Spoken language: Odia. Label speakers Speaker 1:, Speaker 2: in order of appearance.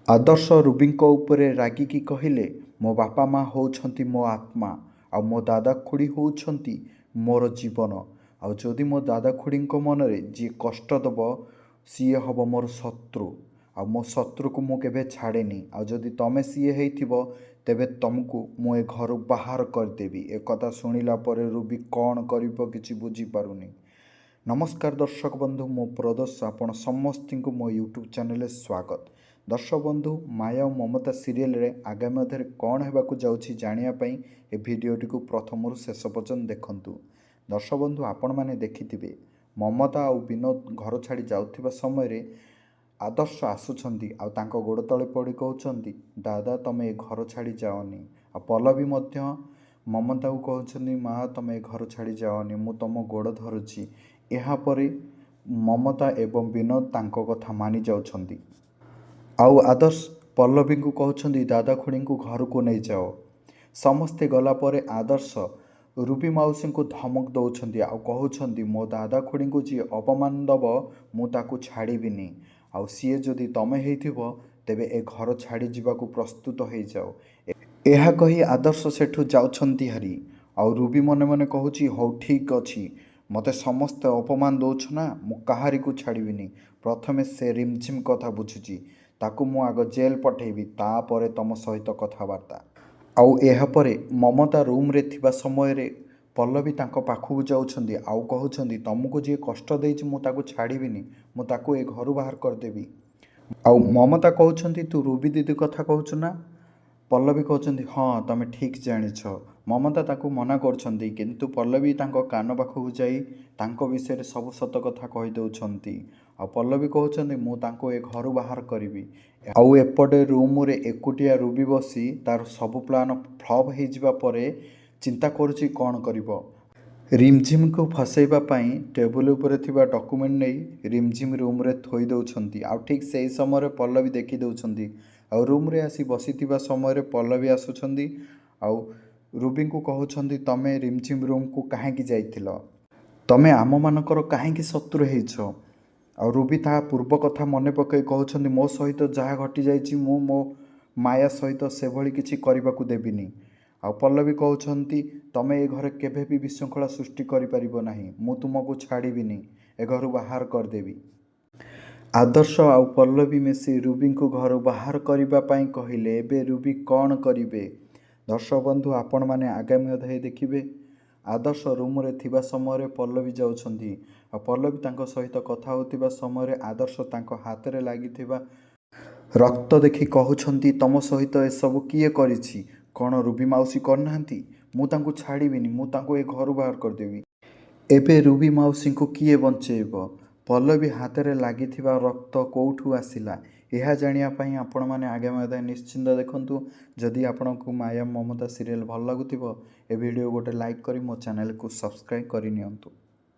Speaker 1: ଆଦର୍ଶ ରୁବିଙ୍କ ଉପରେ ରାଗିକି କହିଲେ, ମୋ ବାପା ମା ହେଉଛନ୍ତି ମୋ ଆତ୍ମା, ଆଉ ମୋ ଦାଦା ଖୁଡ଼ି ହେଉଛନ୍ତି ମୋର ଜୀବନ। ଆଉ ଯଦି ମୋ ଦାଦା ଖୁଡ଼ିଙ୍କ ମନରେ ଯିଏ କଷ୍ଟ ଦେବ, ସିଏ ହେବ ମୋର ଶତ୍ରୁ। ଆଉ ମୋ ଶତ୍ରୁକୁ ମୁଁ କେବେ ଛାଡ଼େନି। ଆଉ ଯଦି ତମେ ସିଏ ହେଇଥିବ, ତେବେ ତମକୁ ମୁଁ ଏ ଘରୁ ବାହାର କରିଦେବି। ଏକଥା ଶୁଣିଲା ପରେ ରୁବି କ'ଣ କରିବ କିଛି ବୁଝିପାରୁନି। ନମସ୍କାର ଦର୍ଶକ ବନ୍ଧୁ, ମୁଁ ପ୍ରଦୋଷ, ଆପଣ ସମସ୍ତଙ୍କୁ ମୋ ୟୁଟ୍ୟୁବ୍ ଚ୍ୟାନେଲରେ ସ୍ୱାଗତ। ଦର୍ଶକ ବନ୍ଧୁ, ମାୟା ଓ ମମତା ସିରିଏଲରେ ଆଗାମୀ ଅଧ୍ୟାୟରେ କ'ଣ ହେବାକୁ ଯାଉଛି ଜାଣିବା ପାଇଁ ଏ ଭିଡ଼ିଓଟିକୁ ପ୍ରଥମରୁ ଶେଷ ପର୍ଯ୍ୟନ୍ତ ଦେଖନ୍ତୁ। ଦର୍ଶକ ବନ୍ଧୁ, ଆପଣମାନେ ଦେଖିଥିବେ ମମତା ଆଉ ବିନୋଦ ଘର ଛାଡ଼ି ଯାଉଥିବା ସମୟରେ ଆଦର୍ଶ ଆସୁଛନ୍ତି ଆଉ ତାଙ୍କ ଗୋଡ଼ ତଳେ ପଡ଼ି କହୁଛନ୍ତି, ଦାଦା ତମେ ଏ ଘର ଛାଡ଼ି ଯାଅନି। ଆଉ ପଲ୍ଲବୀ ମଧ୍ୟ ମମତାକୁ କହୁଛନ୍ତି, ମା ତମେ ଏ ଘର ଛାଡ଼ି ଯାଅନି, ମୁଁ ତମ ଗୋଡ଼ ଧରୁଛି। ଏହାପରେ ମମତା ଏବଂ ବିନୋଦ ତାଙ୍କ କଥା ମାନି ଯାଉଛନ୍ତି। ଆଉ ଆଦର୍ଶ ପଲ୍ଲବୀଙ୍କୁ କହୁଛନ୍ତି, ଦାଦା ଖୁଡ଼ିଙ୍କୁ ଘରକୁ ନେଇଯାଅ। ସମସ୍ତେ ଗଲା ପରେ ଆଦର୍ଶ ରୁବି ମାଉସୀଙ୍କୁ ଧମକ ଦେଉଛନ୍ତି ଆଉ କହୁଛନ୍ତି, ମୋ ଦାଦା ଖୁଡ଼ିଙ୍କୁ ଯିଏ ଅପମାନ ଦେବ ମୁଁ ତାକୁ ଛାଡ଼ିବିନି, ଆଉ ସିଏ ଯଦି ତମେ ହେଇଥିବ ତେବେ ଏ ଘର ଛାଡ଼ି ଯିବାକୁ ପ୍ରସ୍ତୁତ ହେଇଯାଅ। ଏହା କହି ଆଦର୍ଶ ସେଠୁ ଯାଉଛନ୍ତି ହାରି। ଆଉ ରୁବି ମନେ ମନେ କହୁଛି, ହଉ ଠିକ୍ ଅଛି, ମୋତେ ସମସ୍ତେ ଅପମାନ ଦେଉଛ ନା, ମୁଁ କାହାରିକୁ ଛାଡ଼ିବିନି। ପ୍ରଥମେ ସେ ରିମଝିମ୍ କଥା ବୁଝୁଛି, ତାକୁ ମୁଁ ଆଗ ଜେଲ୍ ପଠେଇବି, ତାପରେ ତମ ସହିତ କଥାବାର୍ତ୍ତା। ଆଉ ଏହାପରେ ମମତା ରୁମ୍ରେ ଥିବା ସମୟରେ ପଲ୍ଲବୀ ତାଙ୍କ ପାଖକୁ ଯାଉଛନ୍ତି ଆଉ କହୁଛନ୍ତି, ତମକୁ ଯିଏ କଷ୍ଟ ଦେଇଛି ମୁଁ ତାକୁ ଛାଡ଼ିବିନି, ମୁଁ ତାକୁ ଏ ଘରୁ ବାହାର କରିଦେବି। ଆଉ ମମତା କହୁଛନ୍ତି, ତୁ ରୁବି ଦିଦି କଥା କହୁଛୁ ନା? ପଲ୍ଲବୀ କହୁଛନ୍ତି, ହଁ ତମେ ଠିକ୍ ଜାଣିଛ। ମମତା ତାକୁ ମନା କରୁଛନ୍ତି, କିନ୍ତୁ ପଲ୍ଲବୀ ତାଙ୍କ କାନ ପାଖକୁ ଯାଇ ତାଙ୍କ ବିଷୟରେ ସବୁ ସତ କଥା କହିଦେଉଛନ୍ତି। ଆଉ ପଲ୍ଲବୀ କହୁଛନ୍ତି, ମୁଁ ତାଙ୍କୁ ଏ ଘରୁ ବାହାର କରିବି। ଆଉ ଏପଟେ ରୁମ୍ରେ ଏକୁଟିଆ ରୁବି ବସି ତାର ସବୁ ପ୍ଲାନ୍ ଫ୍ଲପ୍ ହେଇଯିବା ପରେ ଚିନ୍ତା କରୁଛି କ'ଣ କରିବ। ରିମଝିମ୍କୁ ଫସାଇବା ପାଇଁ ଟେବୁଲ୍ ଉପରେ ଥିବା ଡକୁମେଣ୍ଟ ନେଇ ରିମଝିମ୍ ରୁମ୍ରେ ଥୋଇ ଦେଉଛନ୍ତି। ଆଉ ଠିକ୍ ସେହି ସମୟରେ ପଲ୍ଲବୀ ଦେଖିଦେଉଛନ୍ତି। ଆଉ ରୁମ୍ରେ ଆସି ବସିଥିବା ସମୟରେ ପଲ୍ଲବୀ ଆସୁଛନ୍ତି ଆଉ ରୁବିଙ୍କୁ କହୁଛନ୍ତି, ତମେ ରିମଝିମ୍ ରୁମ୍କୁ କାହିଁକି ଯାଇଥିଲ? ତମେ ଆମମାନଙ୍କର କାହିଁକି ଶତ୍ରୁ ହେଇଛ? ଆଉ ରୁବି ତା ପୂର୍ବ କଥା ମନେ ପକାଇ କହୁଛନ୍ତି, ମୋ ସହିତ ଯାହା ଘଟିଯାଇଛି ମୁଁ ମୋ ମାୟା ସହିତ ସେଭଳି କିଛି କରିବାକୁ ଦେବିନି। ଆଉ ପଲ୍ଲବୀ କହୁଛନ୍ତି, ତମେ ଏ ଘରେ କେବେ ବି ବିଶୃଙ୍ଖଳା ସୃଷ୍ଟି କରିପାରିବ ନାହିଁ, ମୁଁ ତୁମକୁ ଛାଡ଼ିବିନି, ଏ ଘରୁ ବାହାର କରିଦେବି। ଆଦର୍ଶ ଆଉ ପଲ୍ଲବୀ ମିଶି ରୁବିଙ୍କୁ ଘରୁ ବାହାର କରିବା ପାଇଁ କହିଲେ। ଏବେ ରୁବି କ'ଣ କରିବେ? ଦର୍ଶକ ବନ୍ଧୁ, ଆପଣମାନେ ଆଗାମୀ ଅଧ୍ୟାୟ ଦେଖିବେ। ଆଦର୍ଶ ରୁମ୍ରେ ଥିବା ସମୟରେ ପଲ୍ଲବୀ ଯାଉଛନ୍ତି ଆଉ ପଲ୍ଲବୀ ତାଙ୍କ ସହିତ କଥା ହେଉଥିବା ସମୟରେ ଆଦର୍ଶ ତାଙ୍କ ହାତରେ ଲାଗିଥିବା ରକ୍ତ ଦେଖି କହୁଛନ୍ତି, ତମ ସହିତ ଏସବୁ କିଏ କରିଛି? କ'ଣ ରୁବି ମାଉସୀ କରିନାହାନ୍ତି? ମୁଁ ତାଙ୍କୁ ଛାଡ଼ିବିନି, ମୁଁ ତାଙ୍କୁ ଏ ଘରୁ ବାହାର କରିଦେବି। ଏବେ ରୁବି ମାଉସୀଙ୍କୁ କିଏ ବଞ୍ଚେଇବ? ପଲ୍ଲବୀ ହାତରେ ଲାଗିଥିବା ରକ୍ତ କେଉଁଠୁ ଆସିଲା? ଏହା ଜାଣିବା ପାଇଁ ଆପଣମାନେ ଆଗାମୀ ଅଧ୍ୟାୟ ନିଶ୍ଚିନ୍ତ ଦେଖନ୍ତୁ। ଯଦି ଆପଣଙ୍କୁ ମାୟା ମମତା ସିରିଏଲ୍ ଭଲ ଲାଗୁଥିବ, ଏ ଭିଡ଼ିଓ ଗୋଟେ ଲାଇକ୍ କରି ମୋ ଚ୍ୟାନେଲକୁ ସବସ୍କ୍ରାଇବ୍ କରିନିଅନ୍ତୁ।